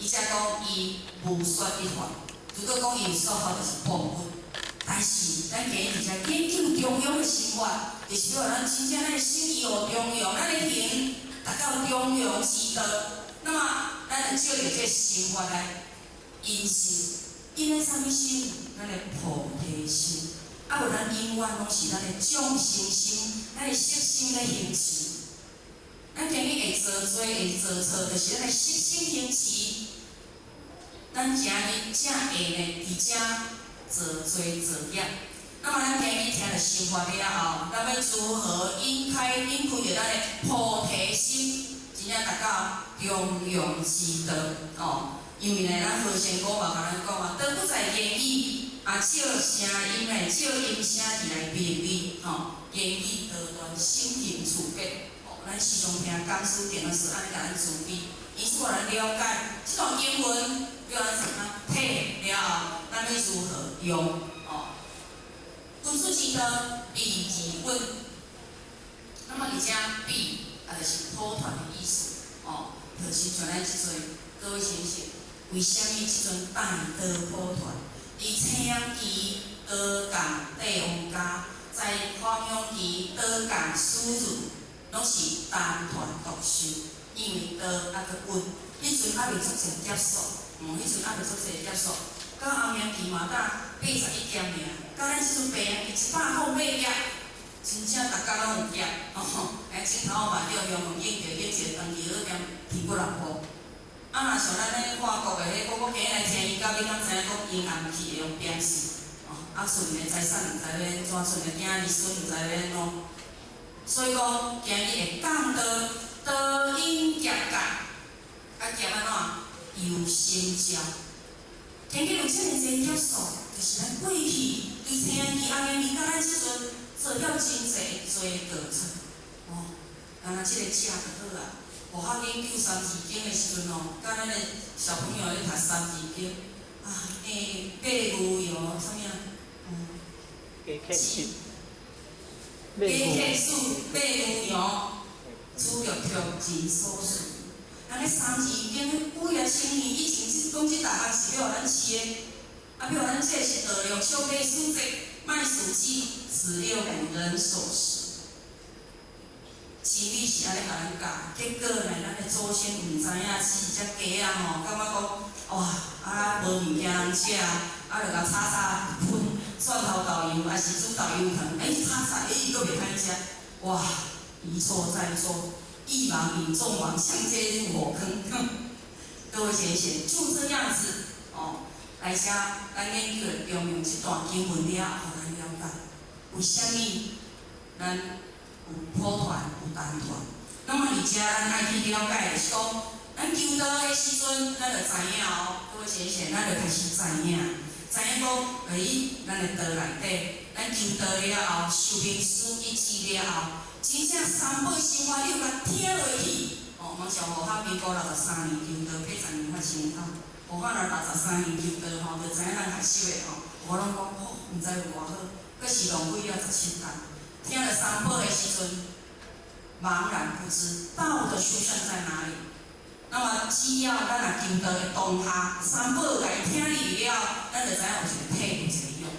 伊才講伊無說一法。如果講伊有說法，就是謗佛。但是咱今日佇遮研究中庸的心法，就是欲咱真正咱的心意予中庸，咱的行達到中庸之道。那麼，咱就借著這個心法來引心，引咱啥物心？咱的菩提心。啊，無咱永遠攏是咱的眾生心，咱的色心咧行持。咱今日會做罪，會做錯，就是咱的色心行持。咱今日才會呢，佇遮造罪造業。那麼咱今日聽著心法了後，咱欲如何引開著咱的菩提心，真正達到中庸之道哦。因為呢，咱何仙姑嘛共咱講啊，道不在言語，啊，照聲音呢，照音聲來辨別，吼，言語道斷，心行處別。哦，咱時常聽講師電話是按呢共咱慈悲，伊使咱了解這段經文，叫咱怎啊體了後，咱欲如何用？哦，君子之道，禮而穩。那麼佇遮比，啊，就是普傳的意思，哦，就是像咱這陣各位先生，為啥物這陣大道普傳？佇青陽期道共帝王家，在黃陽期道共師儒，攏是單傳獨授，因為道猶閣穩，彼陣猶未足濟劫數，彼陣猶未足濟劫數。到後明期嘛，才81劫爾，到咱這陣白陽期108劫，真正逐工攏有劫，吼！哎，鏡頭嘛叫用用影著影一個長期去兼提幾若步。啊，若像咱咧外國的彼，我今日來聽伊講，你敢知影講陰暗去會用鞭死？哦，啊，剩的財產毋知欲按怎，剩的囝兒孫毋知欲按怎。所以講，今日會講道，道因劫界，啊劫按怎？由心造。今日有遮爾濟劫數，就是咱過去對青陽期、紅陽期到咱這陣做了真濟罪過錯。哦，敢若這個食就好啊。我學研究三字經的時陣哦，佮咱的小朋友咧讀三字經，啊，欸，馬牛羊啥物啊？雞犬豎。雞犬豎，馬牛羊，豬肉畜，人所飼。人咧三字經幾啊千年以前，這講這大項是欲予咱飼的，啊，欲予咱這是道量小可思者，莫使雞，子六谷人所食。真理是按呢共咱教，結果呢，咱的祖先毋知影飼這雞仔吼，感覺講哇，啊無物件通食，啊就共炒炒噴蒜頭豆油，抑是煮豆油湯，欸，炒菜，欸，閣袂歹食，哇，一錯再錯，一盲引眾盲，相接入火坑。各位先賢，就這樣子哦，來遮咱研究的中庸這段經文了，予咱了解，為啥物咱有普傳有單傳？那麼佇遮咱愛去了解的是講，咱求道的時陣，咱就知影哦，各位先賢，咱就開始知影，知影講，欸，咱的道內底，咱求道了後，修行師一致了後，真正三寶心法，你有共聽落去，哦，嘛像悟法民國63年求道，80年發生啊，悟法若63年求道吼，就知影咱學習的吼，我攏講，吼，毋知有偌好，閣是浪費了17工。聽了三寶的時陣，茫然不知道的殊勝在哪裡。那麼只要咱若求道的當下，三寶共伊聽入去了，咱就知影有一個體有一個用。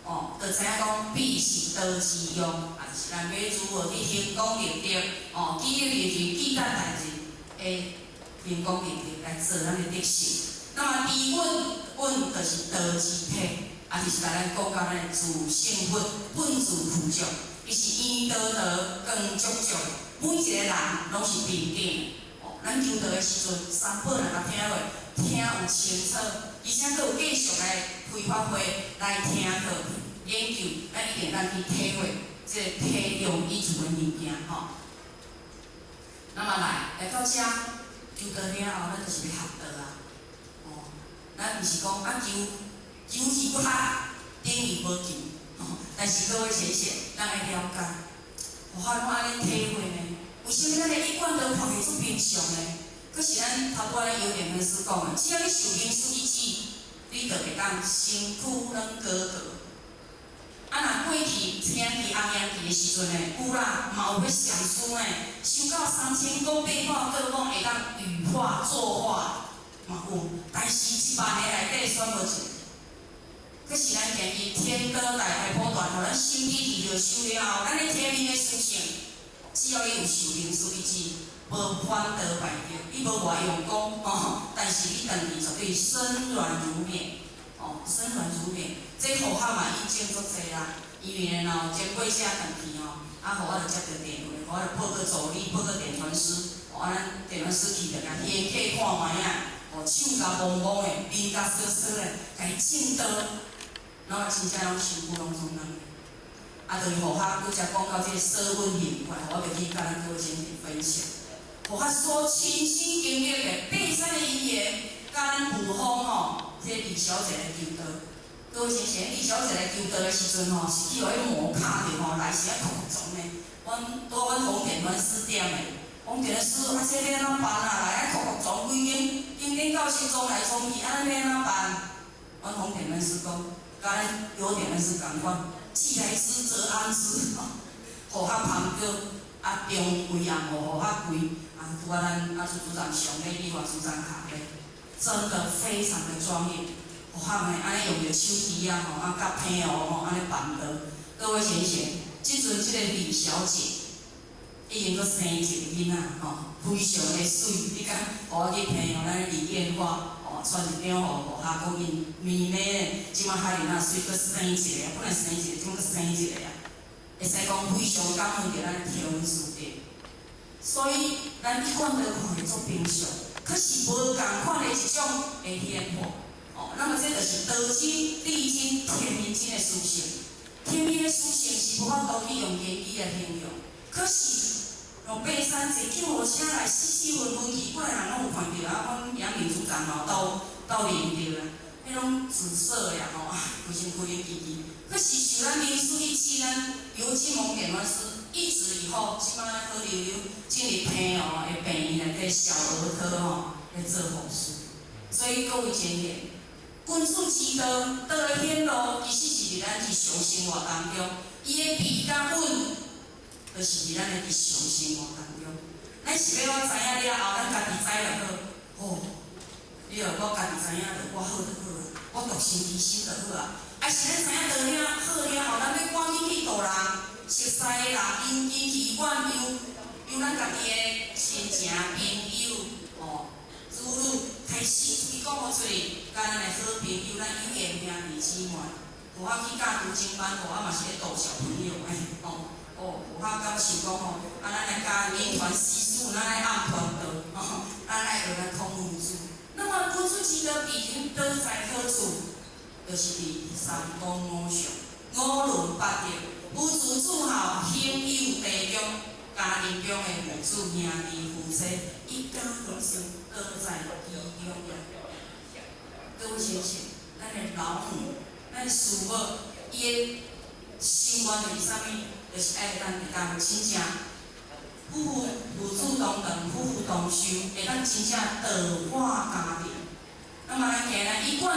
哦，就知影講彼是道之用，啊，就是咱欲如何去行功立德，哦，記憶日日記得代誌，會行功立德來做咱的德性。那麼持穩穩就是道之體。啊，就是共咱講到咱的自性佛，本自具足，伊是圓道道光足足，每一個人攏是平等的。哦，咱求道的時陣，三寶若共聽落，聽有清楚，而且閣有繼續來開發會來聽課研究，咱一定當去體會這個體用以處的物件吼。那麼來到遮求道了後，咱就是欲學道啊。哦，咱毋是講啊求。求而不學，等於無求。但是各位先賢，咱愛了解，有法度按呢體會呢？為啥物咱的一貫道看起足平常呢？可是咱頭拄仔咧有點老師講的，只要你受行師一指，你就會當身軀攏高高。啊，若過去青陽期、紅陽期的時陣呢，有啦，嘛有欲禪師呢，修到3000功八百個講會當羽化作化。嘛有，但是1萬個內底選無一個。可是咱建議天道大開普傳，予咱心機持著修了後，咱的天命的屬性，只要你有受靈師一指，無反得敗德，你無偌用功吼，但是你轉去絕對身軟如綿，哦，身軟如綿。這護法嘛已經足濟啦，因為呢，前幾者轉去吼，啊，予我就接著電話，予我就報告助理，報告點傳師，哦，咱點傳師去就共掀起看覓仔，哦，手甲摸摸的，面甲澀澀的，共伊證道。然後真正攏身軀攏總軟。啊，就是護法拄才講到這個所穩行，我欲去佮咱各位前分享。護法所親身經歷的爬山的因緣，佮咱霧峰吼，這個李小姐來求道。各位先生，李小姐來求道的時陣吼，是去予彼魔卡著吼，來時啊哭哭裝的。阮拄阮紅點傳師點的，紅點傳師啊，這欲按怎辦啊？來啊哭哭裝，規間間間到心中來衝去，啊，欲按怎辦？阮紅點傳師講，佮咱有點傳師仝款，既來之則安之，護法旁哥啊，中位暗護護法貴，啊，拄仔咱啊朱組長上咧，美華組長下咧，真的非常的專業。護法呢，按呢用著手機啊吼，啊佮平湖吼，按呢辦道。各位先生，這陣這個李小姐已經閣生一個囡仔吼，非常的媠。你敢予我去平湖咱李燕華吼，傳一張予護法講𪜶妹妹咧，這馬海囡仔媠，閣生一個，本來生一個，這馬閣生一個啊。會使講非常感恩著咱天恩師弟。所以咱一貫都看會足平常，可是無仝款的一種的顯化。哦，那麼這就是道經、地經、天命經的屬性。天命的屬性是無法度去用言語來形容。可是，用爬山坐救護車來死死昏昏去，本來人攏有看著啊，阮楊明組長嘛有鬥認著啦，彼攏紫色的啊吼，啊，規身軀冷吱吱。可是受咱靈師一指，咱尤金蒙點傳師一直以後，這馬好溜溜進入平湖的病院內底小兒科吼，咧做護士。所以各位前賢，君子之道，道的顯露，其實是佇咱日常生活當中，伊的悲佮穩，就是佇咱的日常生活當中。咱是欲我知影了後，咱家己知就好。哦，你若我家己知影就我好就好啊，我獨善其身就好啊。啊，是咱知影道了好了後，咱欲趕緊去度人，熟似的人，因因其願由由咱家己的親情朋友哦，子女開始推廣予出去，佮咱的好朋友，咱有緣兄弟姊妹，有法去教讀經班，我嘛是咧度小朋友的吼。哦，有法感受講吼，啊，咱來教民團師師，咱愛暗傳道，吼，咱愛學咱孔夫子。那麼君子之道，畢竟道在何處？就是佇三綱五常、五倫八德，夫慈子孝，兄友弟恭，家庭中的父子兄弟夫妻，一家和聲，道在其中呀。各位先生，咱的老母，咱師母，伊的心願就是啥物？就是愛咱會當真正夫婦父子同堂，夫婦同修，會當真正道化家庭。那麼咱今日一貫。